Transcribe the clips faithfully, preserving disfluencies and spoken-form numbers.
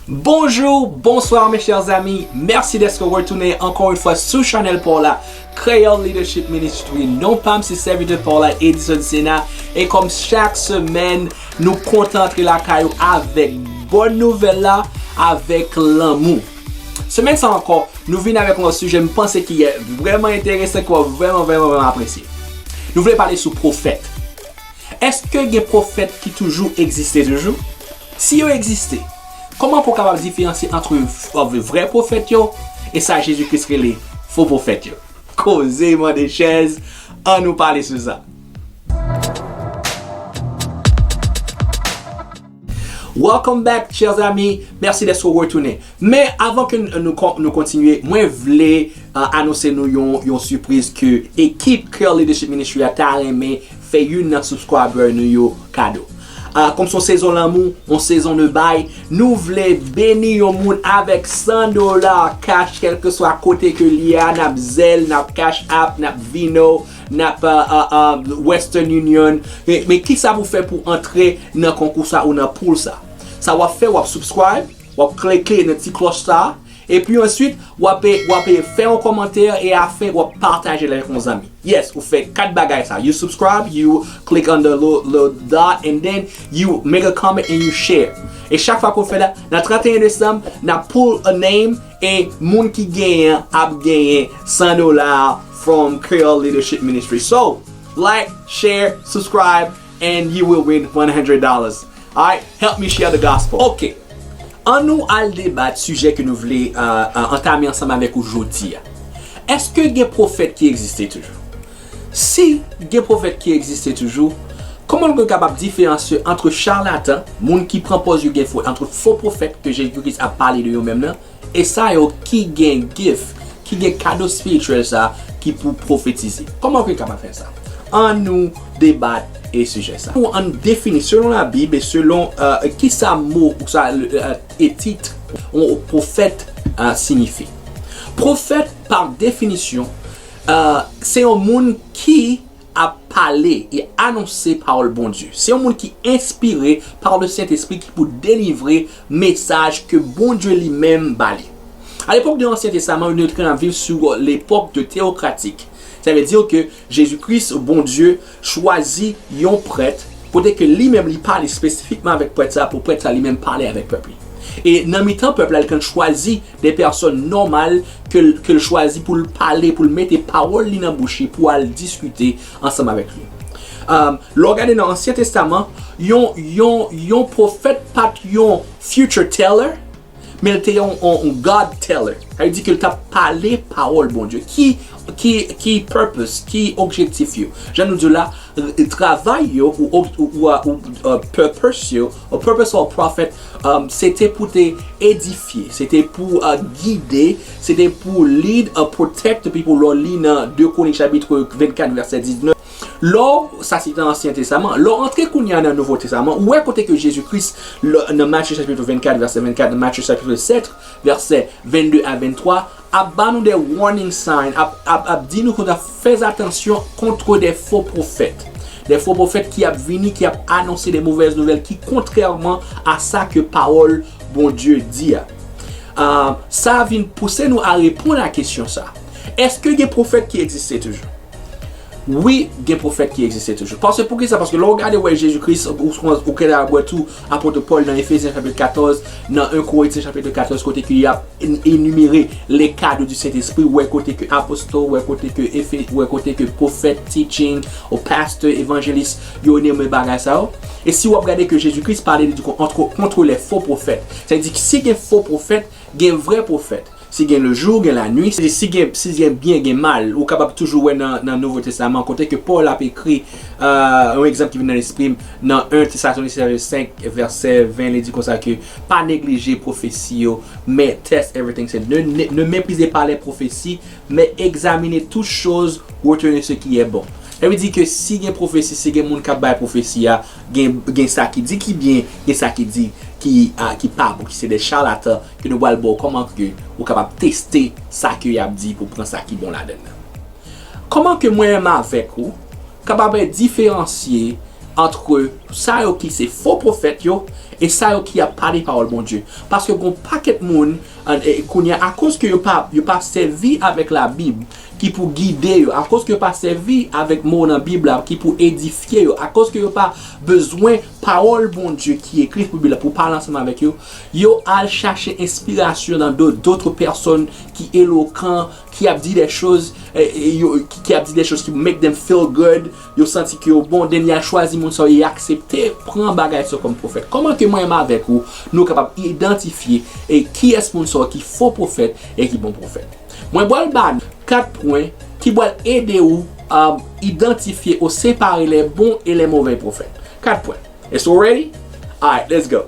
Bonjour, bonsoir mes chers amis. Mèsi dèske w retounen ankò yon fwa sou chanèl pa w la, Creole Leadership Ministry. Non pa m se sèvitè pa w la, Edison Sena. E kòm chak semèn, nou kontan antre lakay ou avèk bòn nouvèl la, avèk lanmou. Semèn sa ankò, nou vin avèk yon lòt sijè m panse ki vrèman enteresan, ki w ap vrèman, vrèman, vrèman apresye. Nou vle pale sou pwofèt. Èske gen pwofèt ki toujou egziste toujou? Si yo egziste, kòman pou w kapab diferansye ant v-, vrè pwofèt yo e sa Jezi Kris rele fo pwofèt yo? Koze mande chèz, ann nou pale sou sa. Welcome back, chers amis. Mèsi dèske w retounen. Men avan ke n-, nou kon-, nou kontinye, mwen vle, uh, anonse nou yon, yon sipriz ke ekip Creole Leadership Ministry a ta renmen fè youn nan subscriber nou yo kado. Uh, kòm se yon sezon lanmou, yon sezon de bay, nou vle beni yon moun avèk san dola cash, kèlkeswa kote ke l ye a, n ap Zelle, n ap Cash App, n ap Vino, n ap, uh, uh, uh, Western Union. Men, men kisa pou fè pou antre nan konkou sa ou nan pool sa? Sa w ap fè, w ap subscribe, w ap klike nan ti klòch sa, epi answit, w ap, w ap fè yon kòmantè e afen, w ap pataje l avèk yon zanmi. Yes, ou fè kat bagay sa. You subscribe, you click on the little, little dot, and then you make a comment and you share. E chak fwa ke w fè la, nan trannteyen desanm, n ap pull a name e moun ki genyen an ap genyen san dola from Creole Leadership Ministry. So, like, share, subscribe, and you will win one hundred dollars. Alright, help me share the gospel. Ok. Ann nou al debat sijè ke nou vle, uh, uh, antame ansanm avèk ou jodi a. Èske gen pwofèt ki egziste toujou? Si gen pwofèt ki egziste toujou, kòman nou kapab diferansye ant chalatan, moun ki pran pòz yo gen fo, ant fo pwofèt ke Jezi Kris ap pale de yo menm nan, e sa yo ki gen gift, ki gen kado espirityèl sa ki pou pwofetize? Kòman ke n kapab fè sa? Ann nou debat e sijè sa. Pou ann defini, selon Labib e selon, euh, kisa mo ou sa, euh, e tit yon pwofèt, euh, siyifi. Pwofèt, pa definisyon, euh, se yon moun ki ap pale e anonse pawòl Bondye. Se yon moun ki enspire pa le Sentespri ki pou delivre mesaj ke Bondye li menm ba li. A lepòk de Ansyen Testaman, nou te konn ap viv sou lepòk de teyokratik. Sa vle di ke Jezi Kris, Bondye, chwazi yon prèt, kote ke li menm li pale espesifikman avèk prèt sa, pou prèt sa li menm pale avèk pèp li. E nan mitan pèp la, li konn chwazi de pèsòn nòmal ke l, ke l chwazi pou l pale, pou l mete pawòl li nan bouch li, pou al diskite ansanm avèk li. Um, lè w gade nan Ansyen Testaman, yon, yon, yon pwofèt pa t yon future teller, men l te yon, yon, yon God teller. Sa vle di ke l t ap pale pawòl Bondye. Ki, ki, ki purpose, ki objektif yo? Jan nou di la, travay yo, ou, ou, ou, ou, uh, purpose yo, ou purpose of prophet, um, se te pou te edifye, se te pou, uh, gide, se te pou lead, uh, protect the people. Lè w li nan de Kwonik chapit vennkat vèsè diznèf. Lè w, sa se nan Ansyen Testaman. Lè w antre kounye a nan Nouvo Testaman, ou wè kote ke Jezi Kris, lè, nan Matye chapit vennkat vèsè vennkat, nan Matye chapit sèt vèsè vennde a venntwa, ap ba nou de warning sign, ap, ap, ap di nou konsa, fè atansyon kont de fo pwofèt. De fo pwofèt ki ap vini, ki ap anonse de movèz nouvèl ki kontrèman a sa ke pawòl Bondye di a. Ah, sa vin pouse nou a reponn a kesyon sa. Èske gen pwofèt ki egziste toujou? Wi, gen pwofèt ki egziste toujou. Paske, poukisa? Paske lè w gade, wè, Jezi Kris, ou, ou, ou ka wè tou, apot Pòl nan Efezyen chapit katòz, nan en Korentyen chapit katòz, kote ke y ap en-, enimere les cadeaux du Saint-Esprit, wè kote ke apostol, wè kote ke efe-, wè kote ke pwofèt, teaching, ou pastor, evangelist, yo enimere bagay sa yo. E si w ap gade ke Jezi Kris pale, li di kon, entre, contre les faux prophètes. Sa vle di, si gen fo pwofèt, gen vrè pwofèt. Si gen le jour, gen la nuit. Si, si gen, si gen byen, gen mal. Ou kapab toujou wè nan, nan Nouvo Testaman, kote ke Pòl ap ekri, euh, yon egzanp ki vin nan lespri m, nan en Tesalonisyen senk, vèsè ven, li di konsa ke pa neglije pwofesi yo, men test everything. Se ne, ne, ne méprisez pas les prophéties, mais examinez toutes choses, retenez ce qui est bon. Sa vle di ke si gen pwofesi, si gen moun k ap bay pwofesi a, gen, gen sa ki di ki byen, gen sa ki di ki, a, ki pa bon, ki se de chalatan, ke nou pral ba w kòman ke ou kapab teste sa ke y ap di pou pran sa ki bon ladan l nan. Kòman ke mwen menm avèk ou, kapab diferansye antre sa yo ki se fo pwofèt yo e sa yo ki ap pale pawòl Bondye. Paske gon pakèt moun, an- e, kounye a, akoz ke yo pa, yo pa sèvi avèk Labib ki pou gide yo, akoz ke yo pa sèvi avèk mo nan Bib la ki pou edifye yo, akoz ke yo pa bezwen pawòl Bondye ki ekri pou Bib la pou pale ansanm avèk yo, yo al chache enspirasyon nan do- dòt pèsòn ki elokan, ki ap di de choz, e, e, yo, ki, ki ap di de choz ki make them feel good, yo santi ke yo bon, then y al chwazi moun sa yo, y aksepte pran bagay sa yo kòm pwofèt. Kòman ke mwen menm avèk ou, nou kapab idantifye e kiyès moun sa yo ki fo pwofèt e ki bon pwofèt? Mwen pral ba nou kat pwen ki pral ede ou, um, idantifye ou separe les bons et les mauvais prophètes. Kat pwen. Is we ready? Alright, let's go.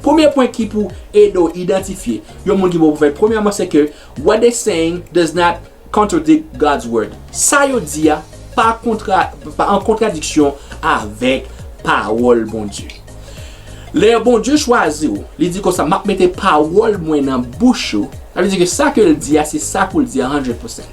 Premye pwen ki pou ede w idantifye yon moun ki bon pwofèt, premyèman, se ke what they saying does not contradict God's word. Sa yo di a pa kontra, pa an kontradiksyon avèk pawòl Bondye. Lè Bondye chwazi w, li di konsa, "M ap mete pawòl mwen nan bouch ou." Sa vle di ke sa ke l di a, se sa pou l di a one hundred percent.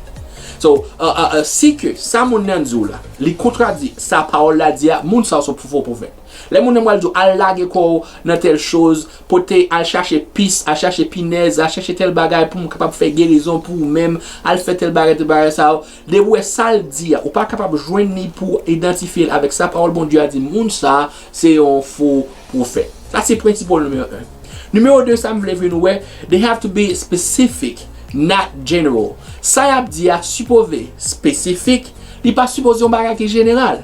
So, uh, uh, uh, si ke sa moun nan di w la, li kontradi sa pawòl la di a, moun sa a se fo pwofèt. Lè moun nan pral di w, "Al lage kò w nan tèl choz, pote, al chache pis, al chache pinèz, al chache tèl bagay pou m kapab fè gerizon pou ou menm, al fè tèl bagay, tèl bagay sa yo." Depi w wè sa l di a, ou pa kapab jwenn li pou idantifye l avèk sa pawòl Bondye a di, moun sa a se yon fo pwofèt. Sa se prensip nimewo en. Nimewo de, sa m vle vin wè, they have to be specific, not general. Sa y ap di a sipoze espesifik, li pa sipoze yon bagay ki jeneral.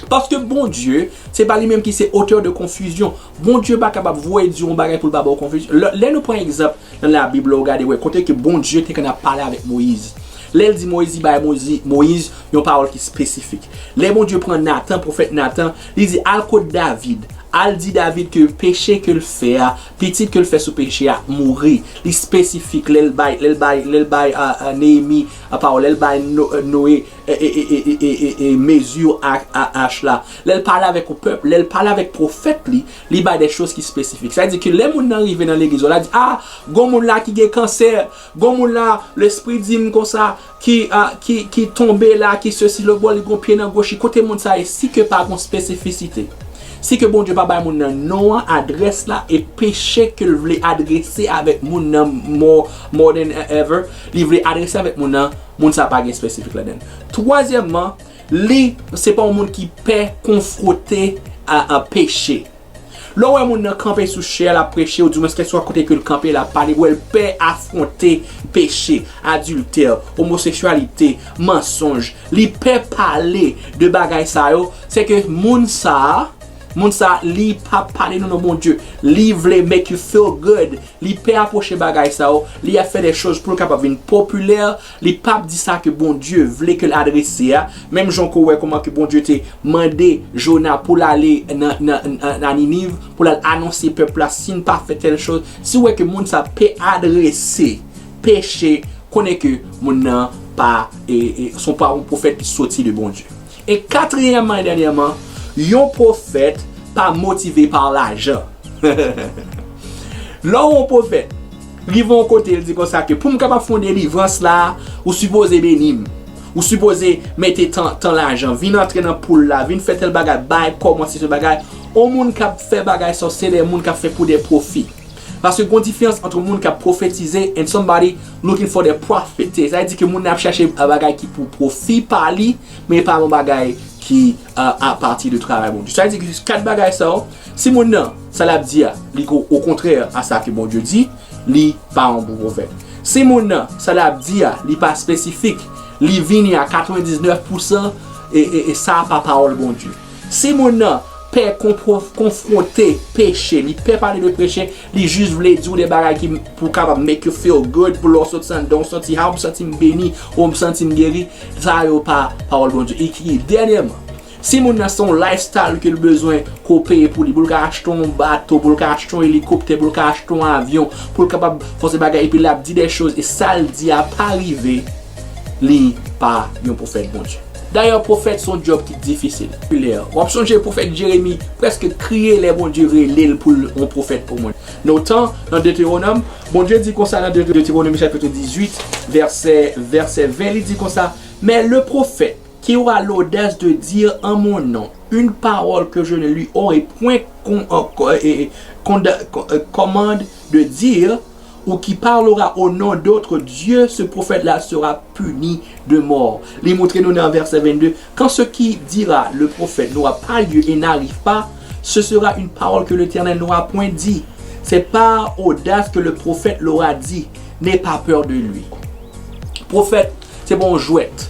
Paske Bondye, se pa li menm ki se auteur de confusion. Bondye pa kapab voye di yon bagay pou l pa ba w konfizyon. Lè, lè nou pran egzanp nan Labib la, ou gade, wè, kote ke Bondye te konn ap pale avèk Moyiz. Lè l di Moyiz, li bay Moyiz, Moyiz yon pawòl ki espesifik. Lè Bondye pran Natan, pwofèt Natan, li di, "Al kot David. Al di David ke peche ke l fè a, pitit ke l fè sou peche a, mouri." Li espesifik, lè l bay, lè l bay, lè l bay, a, a, Neyemi, a, pawòl, lè l bay No-, Noye, e, e, mezi a, a, ach la. Lè l pale avèk yon pèp, lè l pale avèk pwofèt li, li bay de choz ki espesifik. Sa vle di ke lè moun nan rive nan legliz ou, l a di, "Ah, gon moun la ki gen kansè, gon moun la, lespri di m konsa, ki, ah, ki, ki tonbe la, ki sesi, lòt bò, li gon pye nan goch li." Kote moun sa ye? Si ke pa gon espesifisite, si ke Bondye pa bay moun nan non an, adrès la, e peche ke l vle adrese avèk moun nan more, more than ever, li vle adrese avèk moun nan, moun sa pa gen espesifik ladan l. Twazyèmman, li se pa yon moun ki pè konfwonte a, a peche. Lè w wè moun nan kanpe sou chè, l ap preche, oudimwens kèlkeswa kote ke l kanpe, l ap pale, w wè l pè afwonte peche, adiltè, omoseksyalite, mansonj. Li pè pale de bagay sa yo, se ke moun sa a, moun sa a, li p ap pale nan non Bondye. Li vle make you feel good. Li pè apwoche bagay sa yo, li ap fè de choz pou l kapab vin popilè, li p ap di sa ke Bondye vle ke l adrese a. Menm jan ke w wè kòman ke Bondye te mande Jona pou l ale nan, nan, nan, nan Niniv, pou l al anonse pèp la, si n pa fè tèl choz, si w wè ke moun sa pè adrese peche, konnen ke moun nan pa, e, e, se pa yon pwofèt ki soti de Bondye. E katriyèmman e dènyèman, yon pwofèt pa motive pa lajan. Lè w yon pwofèt rive yon kote, l di konsa ke pou m kapab fè yon delivrans la, ou sipoze beni m. Ou sipoze mete tan, tan lajan, vin antre nan poul la, vin fè tèl bagay, bay kòb mwen, se bagay. Yon moun k ap fè bagay sa, se de moun k ap fè pou de pwofi. Paske gon diferans ant yon moun k ap pwofetize and somebody looking for the profit. Sa vle di ke moun nan ap chache bagay ki pou pwofi pa li, men pa yon bagay ki, a, a pati de travay Bondye. Sa vle di ke kat bagay sa yo, si moun nan, sa l ap di a, li o kontrè a sa ke Bondye di, li pa yon bon pwofèt. Si moun nan, sa l ap di a, li pa espesifik, li vini a katrevendiznèf pousan, e, e, e sa pa pawòl Bondye. Si moun nan pè konpwo-, konfwonte peche, li pè pale de peche, li jis vle di w de bagay ki pou kapab make you feel good, pou lè w soti anndan w santi, "Ah, m santi m beni, ou m santi m geri," sa yo pa pawòl Bondye. E ki, dènyèman, si moun nan se yon lifestyle ke l bezwen ke w peye pou li, pou l ka achte yon bato, pou l ka achte yon elikoptè, pou l ka achte yon avyon, pou l kapab fè se bagay, epi l ap di de choz, e sa l di a pa rive, li pa yon pwofèt Bondye. Dayè, pwofèt se yon djòb ki difisil. W ap sonje pwofèt Jeremi prèske kriye lè Bondye rele l pou l yon pwofèt pou moun. Nan tan, nan Detewonòm, Bondye di konsa nan Dete-, Detewonòm chapit dizuit, vèsè, vèsè ven, li di konsa, "Mais le prophète qui aura l'audace de dire en mon nom une parole que je ne lui aurai point con- euh, co- euh, euh, conda- co- euh, commande de dire, ou qui parlera au nom d'autre dieux, ce prophète-là sera puni de mort. Li montre nou nan vèsè vennde, quand ce qui dira le prophète n'aura pas lieu et n'arrive pas, ce sera une parole que l'Éternel n'aura point dit. C'est par audace que le prophète l'aura dit. N'aie pas peur de lui. Pwofèt, se pa yon jwèt.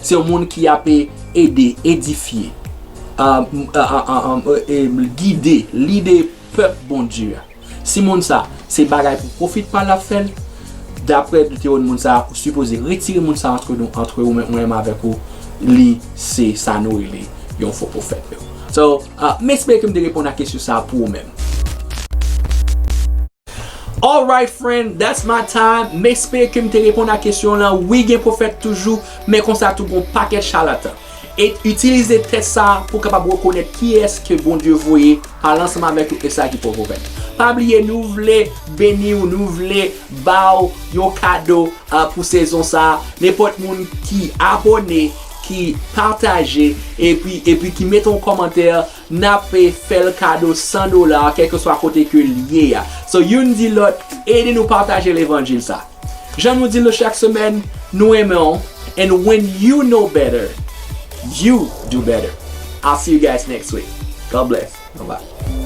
Se yon moun ki ap ede, edifye, gide, lide pèp Bondye a. Si moun sa, se bagay pou pwofit pa l ap fè l, daprè Dewotewonòm, moun sa, ou sipoze retire moun sa antre nou, antre ou menm, ou menm avèk ou. Li se sa nou rele yon fo pwofèt. So, uh, m espere ke m te reponn a kesyon sa pou ou menm. Alright friend, that's my time. M espere ke m te reponn a kesyon lan. Wi, gen pwofèt toujou, men konsa tou gon pakèt chalatan. E itilize tès sa pou kapab rekonèt kiyès ke Bondye voye, pale ansanm avèk yo, e sa ki pwofèt. Pa bliye, nou vle beni w, nou vle ba w yon kado uh, pou sezon sa. Nenpòt moun ki abòne, ki pataje, epi, epi ki mete yon kòmantè, n ap fè l kado san dola, kèlkeswa kote ke l ye a. So, youn di lòt, ede nou pataje levanjil sa. Jan nou di l chak semèn, nou renmen w. And when you know better, you do better. I'll see you guys next week. God bless. Bye bye.